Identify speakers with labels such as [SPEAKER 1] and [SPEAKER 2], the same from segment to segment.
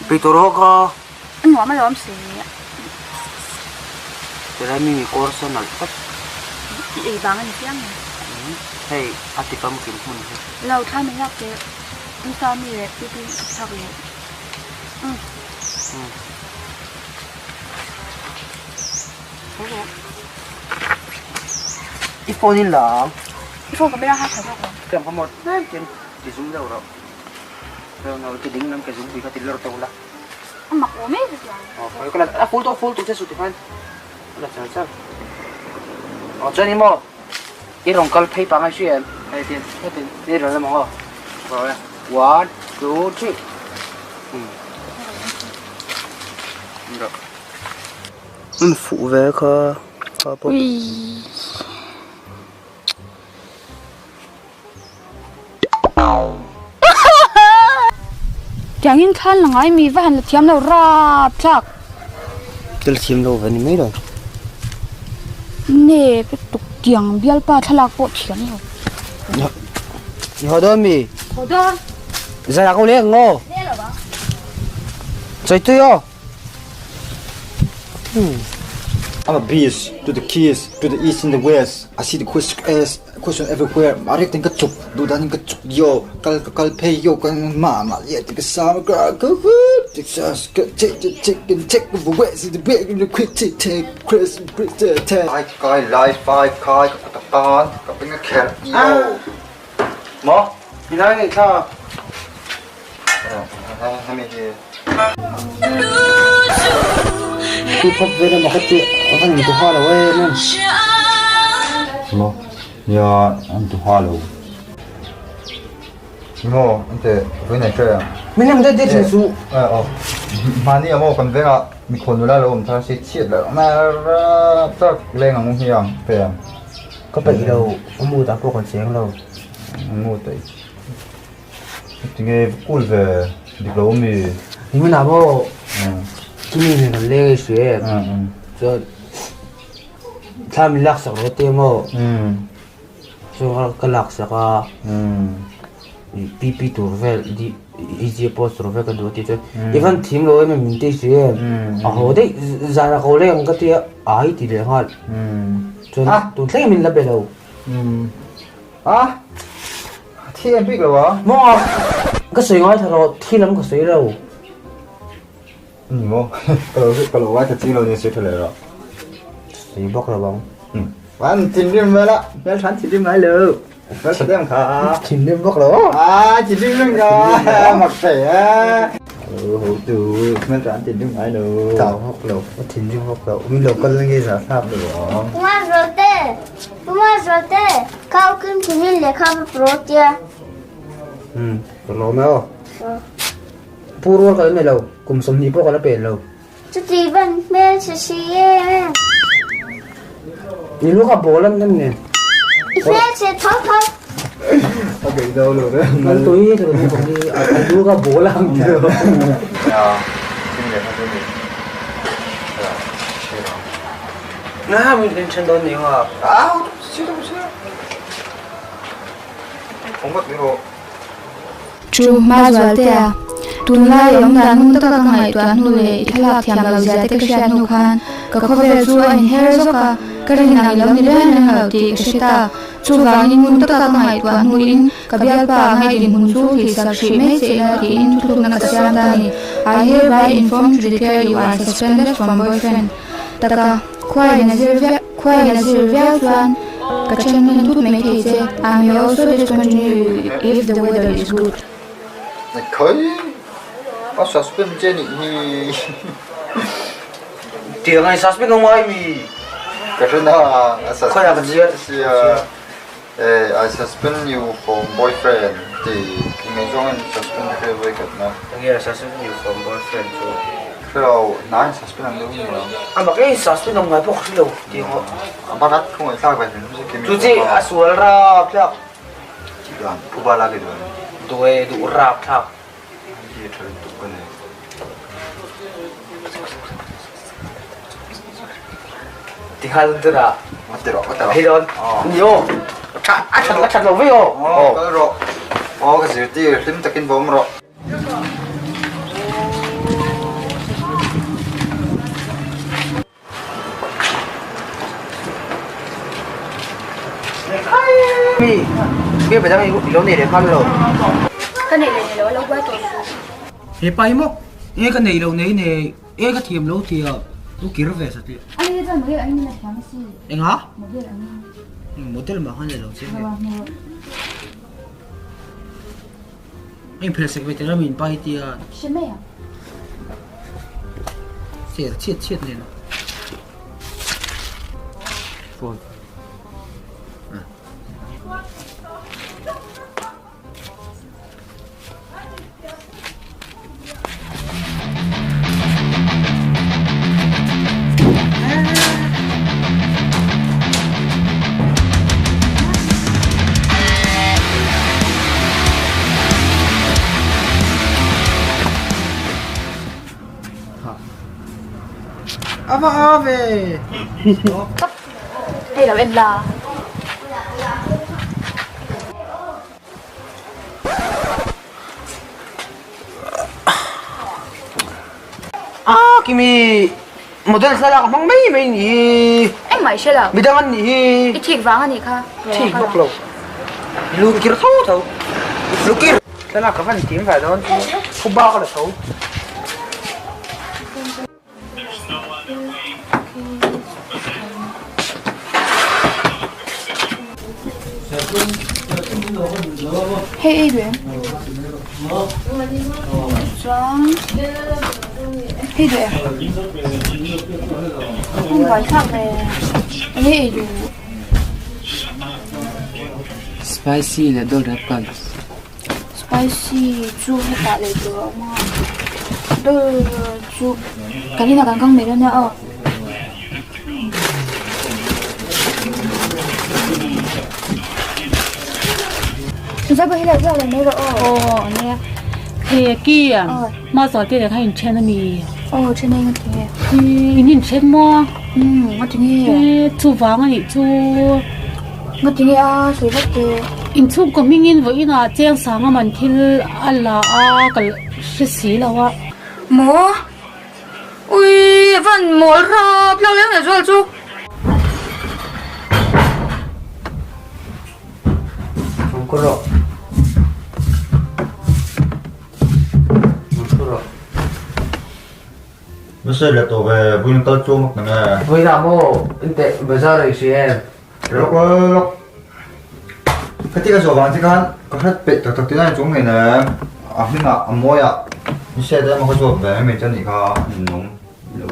[SPEAKER 1] Pei tawh rawh ka.
[SPEAKER 2] A nuam alawm si.
[SPEAKER 1] Tilai mi mi kawr sawn nalh tlat.
[SPEAKER 2] I ei vang a ni chiang em?
[SPEAKER 1] Hei a ti famkim hmun hi.
[SPEAKER 2] Lo thla min lak teh. Nisa mi leh pi pi ka thlak leh. Umm.
[SPEAKER 1] I phone in la ang.
[SPEAKER 2] I phone camera kha tha zawk lo.
[SPEAKER 1] Ka mamawh tlem tlem ti zum deuh rawh. Reu no ti ding lam ke zungpui kha ti lawr tawh ula.
[SPEAKER 2] A mak awm em hetiang.
[SPEAKER 1] Aw khawi ka la a full tawh full tawh che su tikhan a la char char. Aw chuan i maw i rawn kal phei pangai hria em hei tin hetin i rawn lam ang aw. Rawn e one two three umm. An fuh ve kha kha pawh.
[SPEAKER 2] Tiangin thlan la ngai mi va han la thiam lo rap thlak.
[SPEAKER 1] Ka la thiam lo ve ni mai lo.
[SPEAKER 2] Nge ka tuk tiang bialpa thlalak pawh thiam lo.
[SPEAKER 1] I haw dawn mi?
[SPEAKER 2] Haw dawn.
[SPEAKER 1] Zan ah ka leng ang aw.
[SPEAKER 2] Leng lo vang.
[SPEAKER 1] Chawi tui aw.
[SPEAKER 3] I'm a beast to the kiss to the east and the west I see the question as question everywhere a rek ten ka chuk duh dan in ka chuk yo kal ka kal phei yo ka ma ma ye ti ka sa ka ka Texas ka check check check and check the west the big the quick tick tick Chris Chris te ai kai lai fai kai ka ta tan ka ping a kher yo
[SPEAKER 1] mo mi lai nei thla
[SPEAKER 3] hemi hi
[SPEAKER 1] Tu phawp ve emaw ka tih a van tu ha lo em em.
[SPEAKER 3] Maw nia an tu ha lo. Maw an te vawi nei hre ang.
[SPEAKER 1] Min em deuh deuh thin suh.
[SPEAKER 3] Aw mahni a maw kan vengah mikhual nula lo awm thar si chhiat loh na rap tak leng ang hi ang pe ang.
[SPEAKER 1] Ka peih lo a mood ah pawh kan cheng lo.
[SPEAKER 3] A mood ah i. Tinge cool ve dik lo mi.
[SPEAKER 1] Nimin ah maw Kimi nen kan leng a i hria em chuan thla min lak sak rawh te maw chuan ka lak sak a pp tur vel easy post tur vel ka duh a tih chuan i van thim lo em em min ti hria em a haw daih zan ah ka haw leh ang ka tia ai ti leh nghal chuan tun thleng min la be lo.
[SPEAKER 3] A thi em bik lo a.
[SPEAKER 1] Maw ka sawi ngai tha rawh thi lam ka sawi lo.
[SPEAKER 3] Ni maw ka lo ka lo ngai tha ching lo nia sawi tha leh rawh.
[SPEAKER 1] Sawi bawk lo ang.
[SPEAKER 3] An thinrim vel a hmel than thinrim ngai lo. Hmel tha em kha.
[SPEAKER 1] Thinrim bawk lo.
[SPEAKER 3] A thinrim reng ka mak thei e. Ho tu hmel than thinrim ngai lo.
[SPEAKER 1] Tau bawk lo thinrim bawk lo min lo kal nge zah thlak
[SPEAKER 3] lo.
[SPEAKER 4] Kumar Rote Kumar Rote Kau kim kimin lehkha va pro tia.
[SPEAKER 1] Umm ka lawm e aw. Pu rual ka la nei lo, kum 20 pawh ka la pen lo.
[SPEAKER 4] Chuti van hmel chhe si em.
[SPEAKER 1] Ni lu kha ball an nem nen.
[SPEAKER 4] I hmel chhe tho tho.
[SPEAKER 3] A bei do lo re.
[SPEAKER 1] Kan tui thei ni bawk ni a lu kha ball ang ti lo.
[SPEAKER 3] Ya, kim lehkha chu ni.
[SPEAKER 1] Na min en then dawn ni nga.
[SPEAKER 3] Au, si lo si. Ong bat ni ro.
[SPEAKER 5] Chu Hmazualtea, tunlai awm dan ngun taka ka ngaihtuah hnu leh i thlalak thiam lo zia te ka hriat hnu khan ka khawvel chu a inher zawk a, ka rin ang i lo ni reng reng lo tih ka hre ta. Chuvangin ngun taka ka ngaihtuah hnuin ka bialpa a ngaih dinhmun chu hlihsak hrih mai che ila tiin thuthlukna ka siam ta a ni. I hereby inform to declare you are suspended from boyfriend. Taka, khuaiin a zir viau, khuaiin a zir viau chuan ka then hman thut mai thei che, I may also discontinue you if the weather is good.
[SPEAKER 3] Khawi a suspend che nih hi.
[SPEAKER 1] Tiang ai suspend awm ngai mi.
[SPEAKER 3] Ka hre na a suspend
[SPEAKER 1] sia.
[SPEAKER 3] Eh I suspend you from boyfriend ti ngaihzawng in suspend hre vawi khat na.
[SPEAKER 1] Enge suspend you from boyfriend chu.
[SPEAKER 3] Hre lo hna in suspend ang deuh ni lo.
[SPEAKER 1] A mak e suspend ang ngai pawh ka hre lo ti ang aw.
[SPEAKER 3] A barat thu ngaihthlak ve hrim chu kimi.
[SPEAKER 1] Chu chi a sual rap thlak.
[SPEAKER 3] Chi dan phuba lak i duh em?
[SPEAKER 1] Duh e duh rap thlak.
[SPEAKER 3] Hi tha lutuk ka nei.
[SPEAKER 1] Ti khan tura.
[SPEAKER 3] A ti rawh, a ti rawh.
[SPEAKER 1] Hei dawn. Ni aw. Tha a that a that lo vei aw.
[SPEAKER 3] Aw, kal rawh. Aw ka zirtir hlim takin vawm rawh.
[SPEAKER 1] Mi, mi pa dang i lo nei leh hman lo.
[SPEAKER 2] Ka nei leh nei lo a lo buai tawh suh.
[SPEAKER 1] He pa hi maw? E ka nei lo nei nei, e ka thiam lo tia lu kir ve satliah.
[SPEAKER 5] A ni chuan model angin a thiam a si.
[SPEAKER 1] Enga?
[SPEAKER 5] Model angin.
[SPEAKER 1] Model mah khan leh lo chiang e. A inphel sek ve tel a min pa hi tia.
[SPEAKER 5] Hre mai ang.
[SPEAKER 1] Sel chhiat chhiat nen a. Phone. Ava a ve.
[SPEAKER 2] Hei lo en la.
[SPEAKER 1] A kimi model thlalak a hmang mai mai ni hi.
[SPEAKER 2] Engmah i hre lo.
[SPEAKER 1] Midang an nih hi.
[SPEAKER 2] I thik vang a nih kha.
[SPEAKER 1] Thik bawk lo. Lu kir tho tho. Lu kir. Thlalak ka van tim ve dawn. Khu bak a la tho.
[SPEAKER 2] Hei ei duh em? Chuan hei duh em? Heng buai thlak ve enge ei duh?
[SPEAKER 1] Spicy leh dawt rep kan.
[SPEAKER 2] Spicy chu hetah lei tur a awm a, dawr chu kan inah kan kang mai dawn nia aw. Zai pawh hi leh zeuh leh mai rawh aw.
[SPEAKER 6] Aw nia he ki ma zawh te leh kha in then a mi.
[SPEAKER 2] Aw then a eng a ti nge.
[SPEAKER 6] In in then maw?
[SPEAKER 2] Umm a ti nge.
[SPEAKER 6] Chuvang a nih chu.
[SPEAKER 2] Nga ti nge a sawi vek te.
[SPEAKER 6] Inchhungkaw hmingin vawiinah cheng sanga man thil a la a ka hre si lo a.
[SPEAKER 5] Maw? Ui a van mawl rap lak leng leh zual chu.
[SPEAKER 1] Fungkaw rawh. Fungkaw rawh.
[SPEAKER 3] Nasa leh tawh ve, vawiin kal chuang mak nang e.
[SPEAKER 1] Vawiinah maw inteh bazar a i hria em?
[SPEAKER 3] Lawk lawk. Ka ti ka zawh vang che khan ka hret peih tak tak tihna ni chung nen em a hmingah a mawiah ni se te emaw ka zawt ve mai che anih kha ninawm lo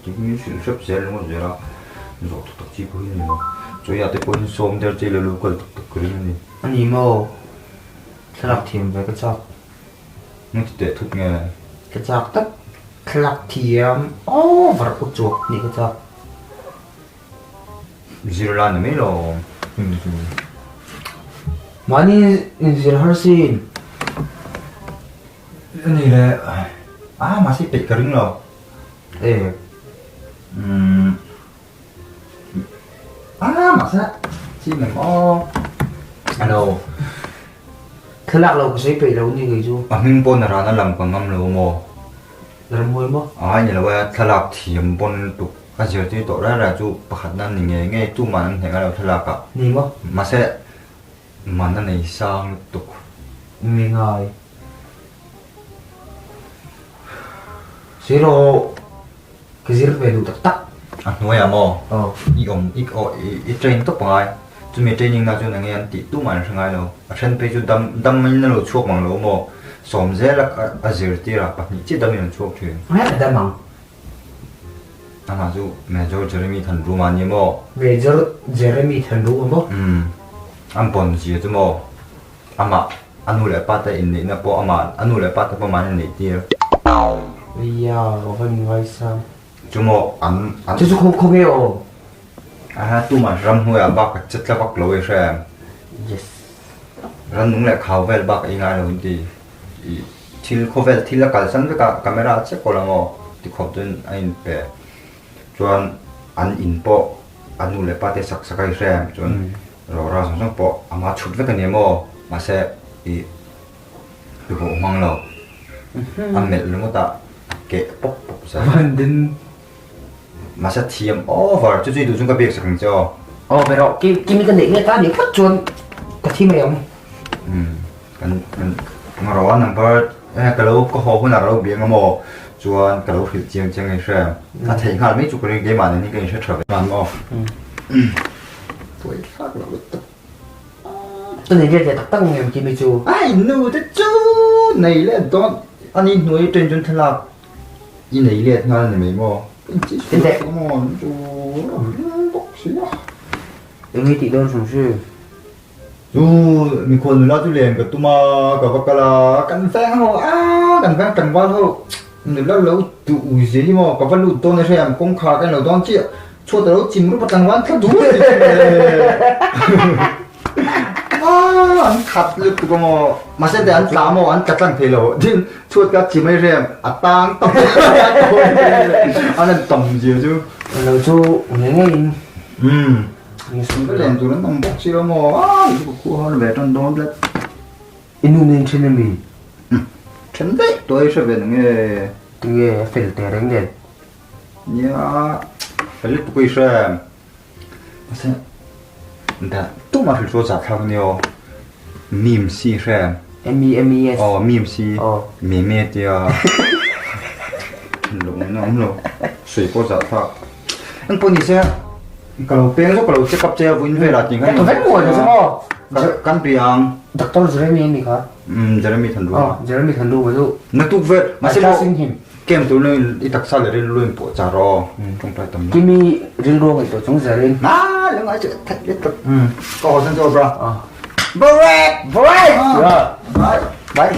[SPEAKER 3] ti hi min hrilh hrep zel ringawt zel a zawh tak tak chi pawh hi a ni lo chawiah te pawhin sawm der che ilo lo kal tak tak ka ring a ni.
[SPEAKER 1] A ni maw? Thlalak thiam ve ka chak.
[SPEAKER 3] Nge ti teh thut nge?
[SPEAKER 1] Ka chak tak thlalak thiam over uchuak nih ka chak.
[SPEAKER 3] Zir la ni mai lo.
[SPEAKER 1] Mahni inzir har sin.
[SPEAKER 3] Ani le ah mahse peih ka ring lo.
[SPEAKER 1] E.
[SPEAKER 3] Umm ah mahse chi nem aw. Hello.
[SPEAKER 1] Thlalak lo ka sawi peih lo ni kei chu.
[SPEAKER 3] A hming pawh na rana lam ka ngam lo maw.
[SPEAKER 1] Ramhuai maw?
[SPEAKER 3] Ai ni lo e, thlalak thiam pawn lutuk a zirtir tawh reng reng chu pakhat nan ni ngei ngei tuman an hneh ngai lo thlalak ah.
[SPEAKER 1] Ni maw?
[SPEAKER 3] Mahse man a nei sang lutuk.
[SPEAKER 1] Nge ngai. Silo ka zir ve duh tak tak.
[SPEAKER 3] A hnuaiah maw?
[SPEAKER 1] Aw.
[SPEAKER 3] I awm i aw i train tawp angai. Chumi training na chuan enge an tih tumah an hre ngai lo. A then phei chu dam dam in a lo chhuak mang lo maw? Sawm zel a a zirtir a, pahnih chiah dam in an chhuak thin.
[SPEAKER 1] Nge dam ang?
[SPEAKER 3] Amah chu Major Jeremy Thanruma a ni maw?
[SPEAKER 1] Major Jeremy Thanruma maw?
[SPEAKER 3] Umm, an pawn zia chu maw? Amah, a nu leh pa te inneihna pawh amah, a nu leh pa te pawh mahni an neihtir.
[SPEAKER 1] Iya, ka va inngaisang.
[SPEAKER 3] Chu maw an an.
[SPEAKER 1] Chu chu khaw khaw nge aw?
[SPEAKER 3] A tumah ramhnuaiah bak a che tla vak lo i hre em?
[SPEAKER 1] Yes.
[SPEAKER 3] Rannung leh khau vel bak a i ngai lo an ti. I thil khawvel thil a kalsan vek a camera a che kawl ang aw ti khawp chuan a inpe. Chuan an in pawh a nu leh pa te sak sak a i hre em? Chuan rora zawng zawng pawh ama chhut vek a ni em aw? Mahse i. Tuboh hmang lo. A melh ringawt a, a keh pawp pawp zel.
[SPEAKER 1] Van din.
[SPEAKER 3] Mahse thiam over, chu chu i duh chung ka biak sak ang che aw.
[SPEAKER 1] Aw be rawh, Kimi ka neih nge ta nih phawt chuan ka thi mai ang.
[SPEAKER 3] Umm kan kan ngarawh a number ka lo ka haw hunah ka lo biang a maw chuan ka lo hrilh chiang chiang a inhre a theih nghal mai chu ka ring keimah nen hi ka inhre tha ve man maw. Buai thlak loh lutuk.
[SPEAKER 1] Ka nei let leh tak tak ngem Kimi chu.
[SPEAKER 3] Ai nu te chu nei let dawn a ni hnuai atang chuan thlalak I nei let nghal ni mai maw?
[SPEAKER 1] Tin teh. Eng i tih dawn hrim hrim?
[SPEAKER 3] Chu mikhual nula chu len ka tum a, ka va kal a, kan veng ho a, kan veng tlangval ho nula lo duh ui zia hi maw, ka va lut dawn e hriam, kawngkhar ka en lo dawn chiah, chhuat a lo chim rup a tlangval thla duh a ni Aaa an khat lutuk a maw, mahse teh an tla maw, an tla tlang thei lo, tin chhuat ka chi mai rem a tang tawp an han tam zia chu.
[SPEAKER 1] Lo chu ngei ngei in.
[SPEAKER 3] Umm ka len tur an awm bawk si lo maw, aaa i chu ka khuh har ve tan dawn tlat.
[SPEAKER 1] I nu nen then ami?
[SPEAKER 3] Umm then daih tawh i hre ve na nge?
[SPEAKER 1] Tinge a fel teh reng nen?
[SPEAKER 3] Nia fel lutuk a i hre. Mahse dah tumah hrilh chu a zah thlak ania aw. Meme si hre.
[SPEAKER 1] M E M E S.
[SPEAKER 3] Aw meme si. Aw. Meme tia. Lo awm awm lo. Sawi pawh zah thlak. Eng pawh ni se ka lo peng zawk ka lo check up che a vawiin velah tih khan.
[SPEAKER 1] Ka vek muan chu maw.
[SPEAKER 3] Kan pi ang.
[SPEAKER 1] Doctor Jeremy ani kha.
[SPEAKER 3] Um Jeremy Thanruma.
[SPEAKER 1] Aw Jeremy Thanruma chu.
[SPEAKER 3] Naktuk vel. Mahse maw. Kem tur luin i taksa leh rilru in pawh char aw tawngtai tam
[SPEAKER 1] Kimi rilru a ngaihtuah chung zerin.
[SPEAKER 3] A lung ai chu that let tak. Ka haw san chu aw bra. Break!
[SPEAKER 1] Break! Bye.
[SPEAKER 3] Bye.